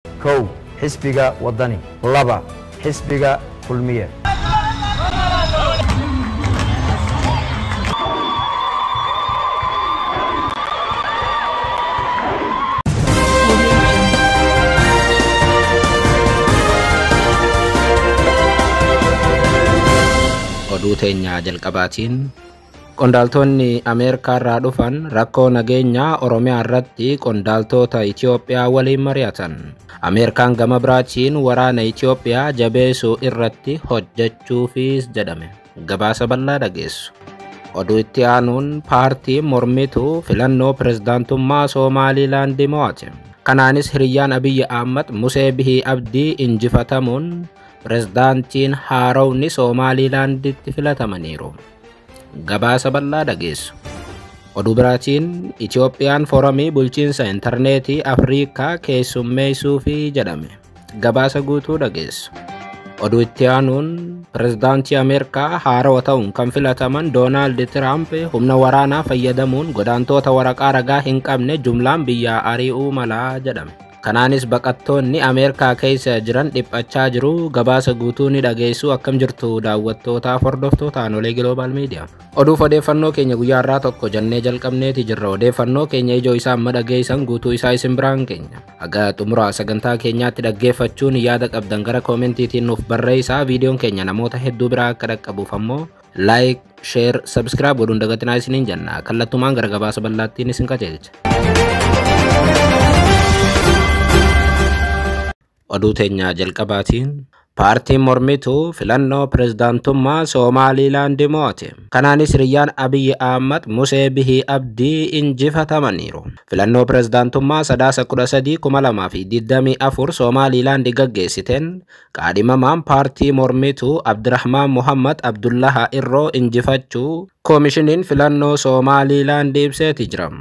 1, xisbiga Wadani. 2, xisbiga Kulmiye. Oduu teenyaa jalqabaatiin, qondaaltonni Ameerikaa irraa dhufan rakkoo nageenyaa Oromiyaa irratti qondaaltota Itoophiyaa waliin mari'atan. Ameerikaan gama biraatiin waraana Itoophiyaa jabeessuu irratti hojjechuufis jedhame. Gabaasa bal'aa dhageessu. Oduu itti aanuun, paartiin mormituu filannoo pirezidaantummaa Soomaaliilaandi mo'ate. Kanaanis hiriyyaan Abiyyi Ahmad Musee Bihii Abdii injifatamuun pirezidaantiin haarawni Soomaaliilaanditti filatamaniiru. Gabaasa bal'aa dhageessu. Oduu biraatiin, Itoophiyaan foramii bulchiinsa intarneetii Afriikaa keessummeessuufi jedhame. Gabaasa guutuu dhageessu. Oduu itti aanuun, pirezidaantii Ameerikaa haarawa ta'uun kan filataman Doonaald Tiraamp humna waraanaa fayyadamuun godaantoota waraqaa ragaa hin qabne jumlaan biyyaa ari'uu malaa jedhame. Kanaanis baqattoonni Ameerikaa keessa jiran dhiphachaa jiru. Gabaasa guutuu ni dhageessu. Akkam jirtu daawwattootaaf hordoftoota Aanolee Global Media? Oduuf odeeffannoo keenya guyyaa irraa tokko jennee jalqabneeti jirra. Odeeffannoo keenya ijoo isaa amma dhageessan, guutuu isaa isin biraan keenya. Haga xumura sagantaa keenyaatti dhaggeeffachuun yaada qabdan gara koomentiitiin nuuf barreessaa. Viidiyoon keenya namoota hedduu biraa akka dhaqqabuuf ammoo like, share, subscribe godhuun dagatinaa isiniin jenna. Kallattumaan gara gabaasa bal'aattiin isin qajeelcha. Oduu teenya jalqabaatiin, paartiin mormituu filannoo pirezidaantummaa Soomaaliilaandi mo'ate. Kanaanis hiriyyaan Abiyyi Ahmad Musee Bihii Abdii injifatamaniiru. Filannoo pirezidaantummaa Sadaasa 13 2024 Soomaaliilaandi gaggeessiteen qaadhimamaan paartii mormituu Abdirahmaan Muhammad Abdullaha Irroo injifachuu koomishiniin filannoo Soomaaliilaandi ibseeti jira.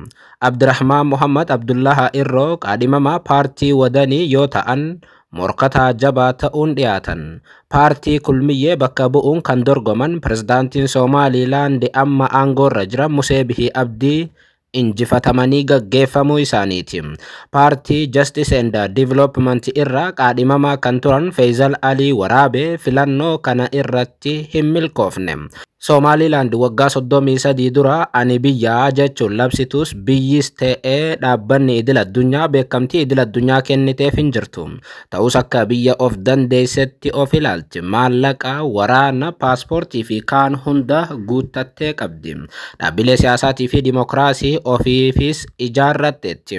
Abdirahmaan Muhammad Abdullaha Irroo qaadhimamaa paartii Wadanii yoo ta'an, morkataa jabaa ta'uun dhiyaatan. Paartii Kulmiyyee bakka bu'uun kan dorgoman pirezidaantiin Soomaaliilaandi amma aangoorra jiran Musee Bihii Abdii injifatamanii gaggeeffamuu isaaniiti. Paartii Justice and Development irraa qaadhimamaa kan turan Feezal Alii Waraabee filannoo kana irratti hin milkoofne. Soomaaliilaand waggaa 33 dura ani biyyaa jechuun labsitus, biyyis ta'ee dhaabbanni idil addunyaa beekamtii idil addunyaa kenniteef hin jirtu. Ta'us akka biyya of dandeessetti of ilaalti. Maallaqa, waraana, paaspoortii fi kaan hunda guuttattee qabdi. Dhaabbilee siyaasaatii fi dimokiraasii ofiifis ijaarratteetti.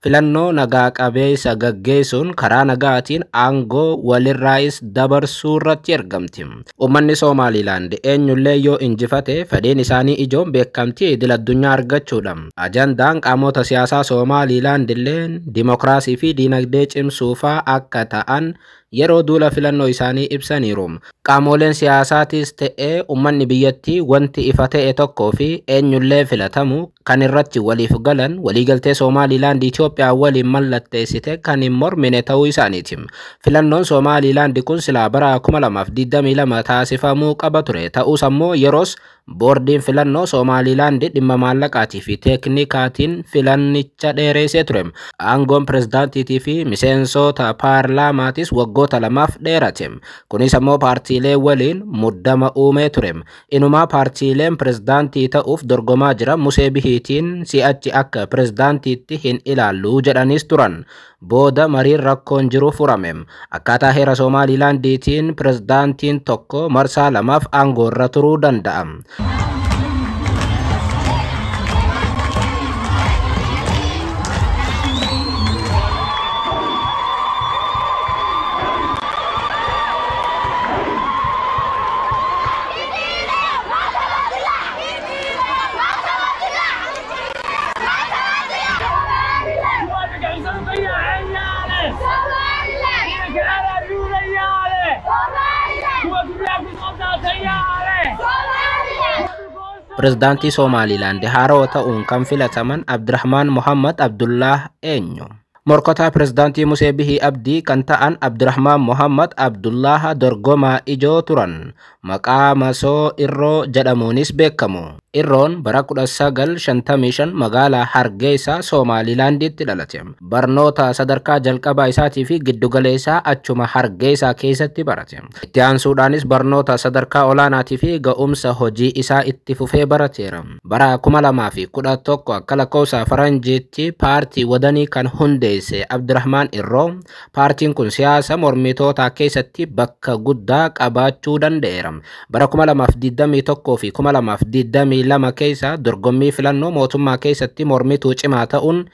Filannoo nagaa qabeessa gaggeessuun karaa nagaatiin aangoo walirraayis dabarsuu irratti argamti. Uummanni Soomaaliilaand eenyullee yoo injifate fedhiin isaanii ijoon beekamtii idil addunyaa argachuudha. Ajandaan qaamota siyaasaa Soomaaliilaand illee dimokiraasii fi diinagdee cimsuufaa akka ta'an yeroo duula filannoo isaanii ibsaniiru. Qaamoleen siyaasaatis ta'ee uummanni biyyattii wanti ifa ta'e tokkoo fi eenyullee filatamu kan irratti waliif galan waliigaltee Soomaaliilaand Itoophiyaa waliin mallatteessite kan hin mormine ta'uu isaaniiti. Filannoon Soomaaliilaand kun silaa bara 2022 taasifamuu qaba ture. Ta'us ammoo yeroos boordiin filannoo Soomaaliilaand dhimma maallaqaatii fi teeknikaatiin filannicha dheereessee ture. Aangoon pirezidaantiitii fi miseensota paarlaamaatis waggoota 2f dheerate. Kunis ammoo paartiilee waliin muddama uumee ture. Inumaa paartiileen pirezidaantii ta'uuf dorgomaa jiran Musee Bihiitiin si'achi akka pirezidaantiitti hin ilaallu jedhanis turan. Booda mariin rakkoon jiru furame. Akkaataa heera Soomaaliilaandiitiin pirezidaantiin tokko marsaa 2f aangoorra turuu danda'a. Pirezidaantii Soomaaliilaand haarawaa ta'uun kan filataman Abdirahmaan Muhammad Abdullah eenyu? Morkataa pirezidaantii Musee Bihii Abdii kan ta'an Abdurrahmaan Mohammad Abdullaha dorgomaa ijoo turan. Maqaa masoo Irroo jedhamuunis beekamu. Irroon bara 1955 magaalaa Hargeysa Somaalilaanditti dhalate. Barnoota sadarkaa jalqabaa isaatii fi giddugaleessaa achuma Hargeysa keessatti barate. Itti aansuudhaanis barnoota sadarkaa olaanaatii fi ga'umsa hojii isaa itti fufee barateera. Bara 2011 akka lakkoofsa Faranjiitti paartii Wadanii kan hundeesse Abdurrahmaan Irroo, paartiin kun siyaasa mormitootaa keessatti bakka guddaa qabaachuu danda'eera. Bara 2021 fi 2022 keessa dorgommii filannoo mootummaa keessatti mormituu cimaa ta'uun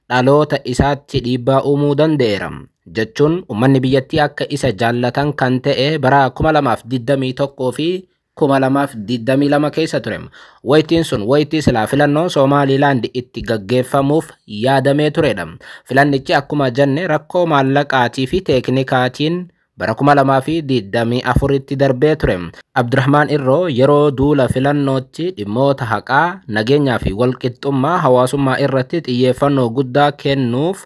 dhaloota isaatti dhiibbaa uumuu danda'eera. Jechuun uummanni biyyattii akka isa jaallatan kan ta'e bara 2021 fi 2022 keessa ture. Wayitiin sun wayitii silaa filannoon Somaalilaand itti gaggeeffamuuf yaadamee turedha. Filannichi akkuma jenne rakkoo maallaqaatii fi teeknikaatiin bara 2024tti darbee ture. Abdurrahmaan Irroo yeroo duula filannootti dhimmoota haqaa, nageenyaa fi walqixxummaa hawaasummaa irratti xiyyeeffannoo guddaa kennuuf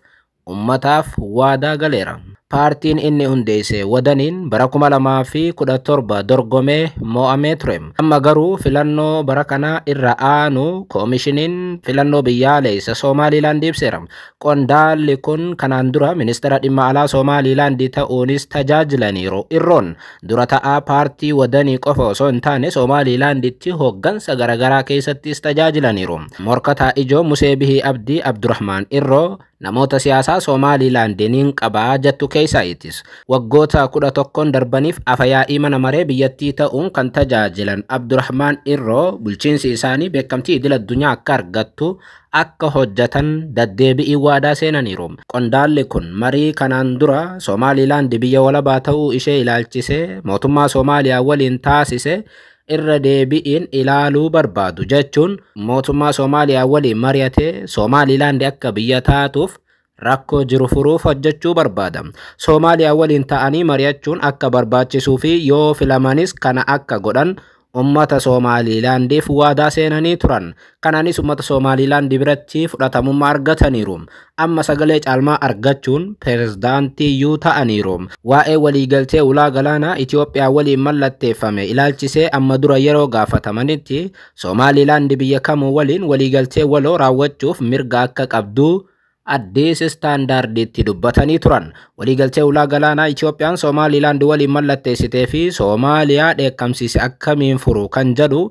ummataaf waadaa galeera. Paartiin inni hundeesse Wadaniin bara 2017 dorgomee mo'amee ture. Amma garuu filannoo bara kanaa irra aanu koomishiniin filannoo biyyaalessa Somaalilaand ibseera. Qondaalli kun kanaan dura ministeera dhimma alaa Somaalilaand ta'uunis tajaajilaniiru. Irroon dura ta'aa paartii Wadanii qofa osoo hin taane Somaalilaanditti hooggansa garaagaraa keessattis tajaajilaniiru. Morkataa ijoo Musee Bihii Abdii Abdurrahmaan Irroo namoota siyaasaa Somaalilaandiin qabaa jettu keessaayitis. Waggoota 11 darbaniif afayaa'ii mana maree biyyattii ta'uun kan tajaajilan Abdurrahmaan Irroo bulchiinsi isaanii beekamtii idil addunyaa akka argattu akka hojjetan daddeebi'ii waadaa seenaniiru. Qondaalli kun marii kanaan dura Somaalilaand biyya walabaa ta'uu ishee ilaalchisee mootummaa Somaaliyaa waliin taasise irra deebi'iin ilaaluu barbaadu jechuun mootummaa Somaaliyaa waliin mari'atee Somaalilaand akka biyya taatuuf rakkoo jiru furuuf hojjechuu barbaada. Somaaliyaa waliin ta'anii mari'achuun akka barbaachisuu fi yoo filamanis kana akka godhan ummata Somaalilaandiif waadaa seenanii turan. Kanaanis ummata Somaalilaand biratti fudhatamummaa argataniiru. Amma sagalee caalmaa argachuun pirezidaantiyyuu ta'aniiru. Waa'ee waliigaltee ulaa galaanaa Itoophiyaa waliin mallatteeffame ilaalchisee amma dura yeroo gaafatamanitti Somaalilaand biyya kamuu waliin waliigaltee waloo raawwachuuf mirga akka qabdu Addis Istaandaarditti dubbatanii turan. Waliigaltee ulaa galaanaa Itoophiyaan Somaalilaand waliin mallatteessitee fi Soomaaliyaa dheekkamsiise akkamiin furu kan jedhu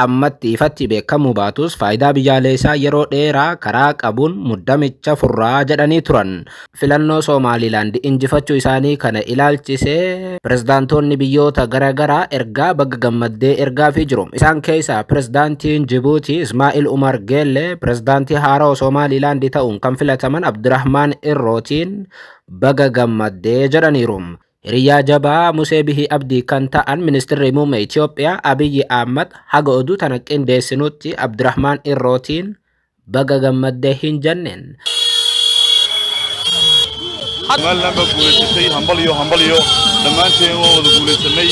ammatti ifatti beekamuu baatus faayidaa biyyaalessaa yeroo dheeraa karaa qabuun muddamicha furraa jedhanii turan. Filannoo Somaalilaand injifachuu isaanii kana ilaalchisee pirezidaantoonni biyyoota garaagaraa ergaa baga gammaddee ergaafii jiru. Isaan keessaa pirezidaantiin Jibuutii Ismaa'il Umar Geelle pirezidaantii haaraa Somaalilaand ta'uun kan filataman Abdurrahmaan Irrootiin baga gammaddee jedhaniiru. Hiriyaa jabaa Musee Bihii Abdii kan ta'an ministeerri muummee Itoophiyaa Abiyyi Ahmad haga oduu tana qindeessinutti Abdurrahmaan Irrootiin baga gammaddee hin jenneen. Somaliland baa guulaysatay, hambaliyo hambaliyo, dhammaanteen waan wada guulaysanay,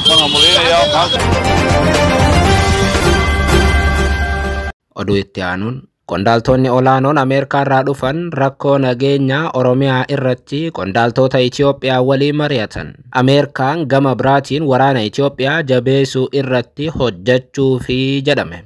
waan hambalyaynayaa maanta. Oduu itti aanuun qondaaltonni olaanoon Ameerikaa irraa dhufan rakkoo nageenyaa Oromiyaa irratti qondaaltota Itoophiyaa waliin mari'atan. Ameerikaan gama biraatiin waraana Itoophiyaa jabeessuu irratti hojjechuufi jedhame.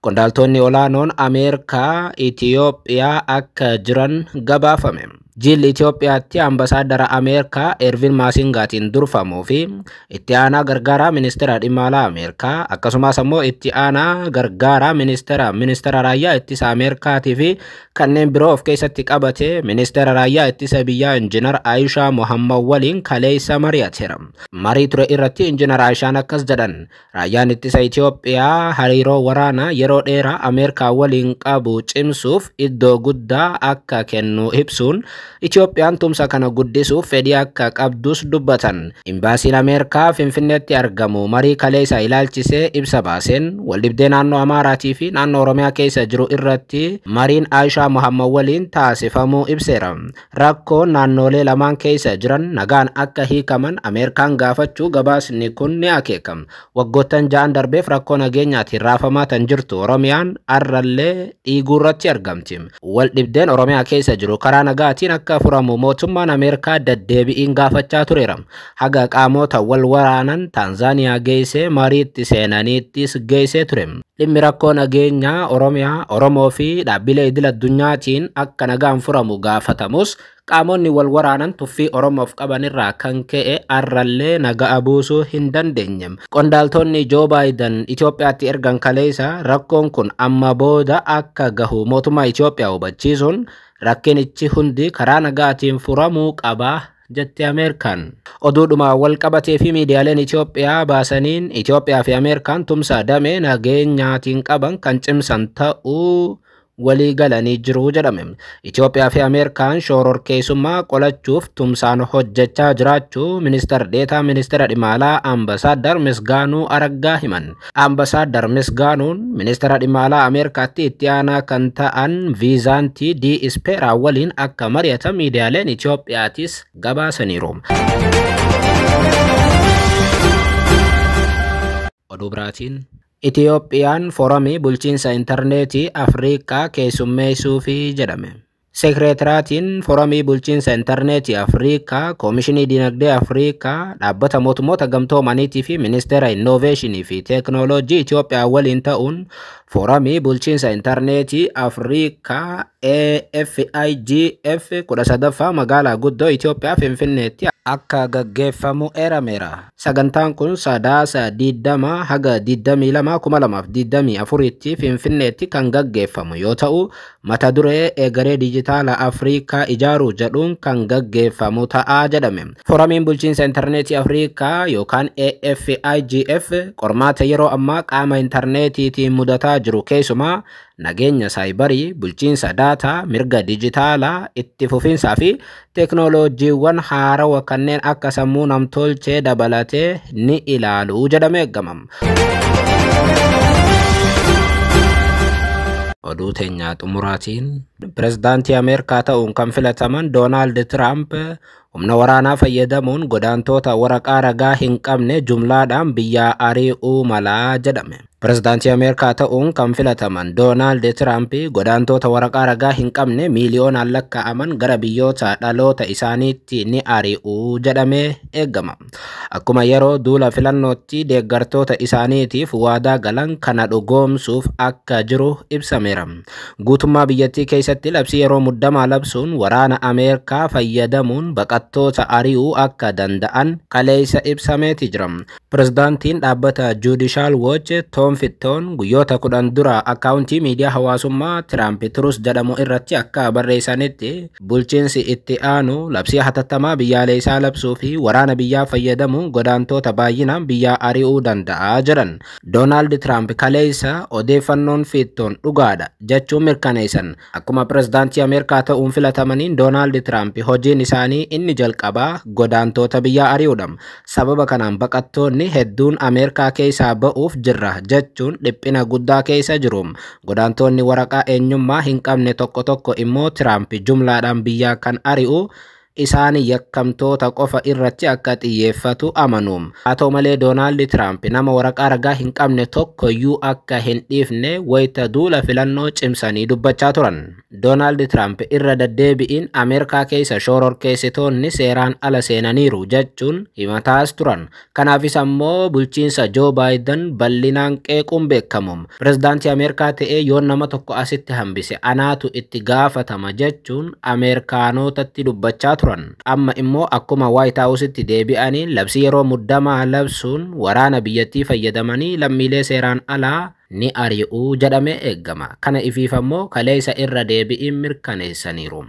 Qondaaltonni olaanoon Ameerikaa Itoophiyaa akka jiran gabaafame. Jilli Itoophiyaatti ambasaaddara Ameerikaa Ervin Maasingaatiin durfamuu fi itti aanaa gargaaraa ministeera dhimma alaa Ameerikaa akkasumas ammoo itti aanaa gargaaraa ministeera raayyaa ittisa Ameerikaatii fi kanneen biroo of keessatti qabate ministeera raayyaa ittisa biyyaa Injiinar Aayishaa Mohammad waliin kaleessa mari'ateera. Marii ture irratti Injiinar Aayishaan akkas jedhan: raayyaan ittisa Itoophiyaa hariiroo waraanaa yeroo dheeraa Ameerikaa waliin qabu cimsuuf iddoo guddaa akka kennu ibsuun Itoophiyaan tumsa kana guddisuuf fedhii akka qabdus dubbatan. Imbaasiin Ameerikaa Finfinneetti argamu marii kaleessa ilaalchisee ibsa baaseen waldhibdee naannoo Amaaraatii fi naannoo Oromiyaa keessa jiru irratti mariin Aayishaa Muhammad waliin taasifamuu ibseera. Rakkoon naannolee lamaan keessa jiran nagaan akka hiikaman Ameerikaan gaafachuu gabaasni kun ni akeeka. Waggoottan 6 darbeef rakkoo nageenyaatiin raafamaa tan jirtu Oromiyaan arrallee dhiiguu irratti argamti. Waldhibdeen Oromiyaa keessa jiru karaa nagaatiin akka furamu mootummaan Ameerikaa deddeebi'iin gaafachaa tureera. Haga qaamota wal waraanan Taanzaaniyaa geessee mariitti seenaniittis geessee ture. Dhimmi rakkoo nageenyaa Oromiyaa, Oromoo fi dhaabbilee idil addunyaatiin akka nagaan furamu gaafatamus qaamonni wal waraanan tuffii Oromoof qaban irraa kan ka'e arrallee nagaa buusuu hin dandeenye. Qondaaltonni Joo Baayiden Itoophiyaatti ergan kaleessa rakkoon kun amma booda akka gahu mootummaa Itoophiyaa hubachiisuun rakkinichi hundi karaa nagaatiin furamuu qaba jette Ameerikaan. Oduudhuma wal qabatee fi miidiyaaleen Itoophiyaa baasaniin Itoophiyaa fi Ameerikaan tumsa damee nageenyaatiin qaban kan cimsan ta'uu walii galanii jiru jedhame. Itoophiyaa fi Ameerikaan shororkeessummaa qolachuuf tumsaan hojjechaa jiraachuu ministeer deetaa ministeera dhimma alaa Ambasaaddar Misgaanuu Araggaa himan. Ambasaaddar Misgaanuun ministeera dhimma alaa Ameerikaatti itti aanaa kan ta'an Viizaantii D. Ispeeraa waliin akka mari'atan miidiyaaleen Itoophiyaatis gabaasaniiru. Oduu biraatiin Itoophiyaan foorumii bulchiinsa intarneetii Afrikaa keessummeessuufi jedhame. Seekreetaraatiin foorumii bulchiinsa intarneetii Afrikaa, Koomishinii Dinagdee Afrikaa, dhaabbata mootummoota gamtoomaniitii fi ministeera innoveeshinii fi teeknooloojii Itoophiyaa waliin ta'uun foorumii bulchiinsa intarneetii Afrikaa AFIGF 13ffaa magaalaa guddoo Itoophiyaa Finfinneetti akka gaggeeffamu eerameera. Sagantaan kun Sadaasa 20 haga 22 2024tti Finfinneetti kan gaggeeffamu yoo ta'u, mata duree egeree dijitaala Afrikaa ijaaruu jedhuun kan gaggeeffamu ta'aa jedhame. Foorumiin bulchiinsa intarneetii Afrikaa yookaan AFIGF qormaata yeroo ammaa qaama intarneetiitiin mudataa jiru keessumaa nageenya saayibarii, bulchiinsa daataa, mirga dijitaalaa, itti fufiinsaa fi teeknooloojiiwwan haarawaa kanneen akka sammuu namtolchee dabalatee ni ilaalu jedhamee eegama. Oduu teenyaa xumuraatiin pirezidaantii Ameerikaa ta'uun kan filataman Doonaald Tiraamp humna waraanaa fayyadamuun godaantoota waraqaa ragaa hin qabne jumlaadhaan biyyaa ari'uu malaa jedhame. Pirezidaantii Ameerikaa ta'uun kan filataman Doonaald Tiraamp godaantoota waraqaa ragaa hin qabne miiliyoonaan lakkaa'aman gara biyyoota dhaloota isaaniitti ni ari'uu jedhamee eegama. Akkuma yeroo duula filannootti deeggartoota isaaniitiif waadaa galan kana dhugoomsuuf akka jiru ibsameera. Guutummaa biyyattii keessatti labsii yeroo muddamaa labsuun waraana Ameerikaa fayyadamuun baqattoota ari'uu akka danda'an kaleessa ibsameeti jira. Pirezidaantiin dhaabbata Judicial Watch Tom Fitton guyyoota 10 dura akkaawuntii miidiyaa hawaasummaa Tiraamp Truth jedhamu irratti akka barreessanitti bulchiinsi itti aanu labsii hatattamaa biyyaalessaa labsuu fi waraana biyyaa fayyadamuun godaantoota baay'inaan biyyaa ari'uu danda'a jedhan. Doonaald Tiraamp kaleessa odeeffannoon Fitton dhugaadha jechuun mirkaneessan. Akkuma pirezidaantii Ameerikaa ta'uun filatamaniin Doonaald Tiraamp hojiin isaanii inni jalqabaa godaantoota biyyaa ari'uudha. Sababa kanaan baqattoonni hedduun Ameerikaa keessaa ba'uuf jirra jechuun dhiphina guddaa keessa jiru. Godaantoonni waraqaa eenyummaa hin qabne tokko tokko immoo Tiraamp jumlaadhaan biyyaa kan ari'u isaan yakkamtoota qofa irratti akka xiyyeeffatu amanu. Haa ta'u malee Doonaald Tiraamp nama waraqaa ragaa hin qabne tokkoyyuu akka hin dhiifne wayita duula filannoo cimsanii dubbachaa turan. Doonaald Tiraamp irra deddeebi'iin Ameerikaa keessa shororkeessitoonni seeraan ala seenaniiru jechuun himataas turan. Kanaafis ammoo bulchiinsa Joo Baayiden bal'inaan qeequun beekamu. Pirezidaantii Ameerikaa ta'ee yoo nama tokko asitti hambise anaatu itti gaafatama jechuun Ameerikaanotatti dubbachaa turan. Amma immoo akkuma White Houseitti deebi'anii labsii yeroo muddamaa labsuun waraana biyyattii fayyadamanii lammiilee seeraan alaa ni ari'uu jedhamee eegama. Kana ifiif ammoo kaleessa irra deebi'iin mirkaneessaniiru.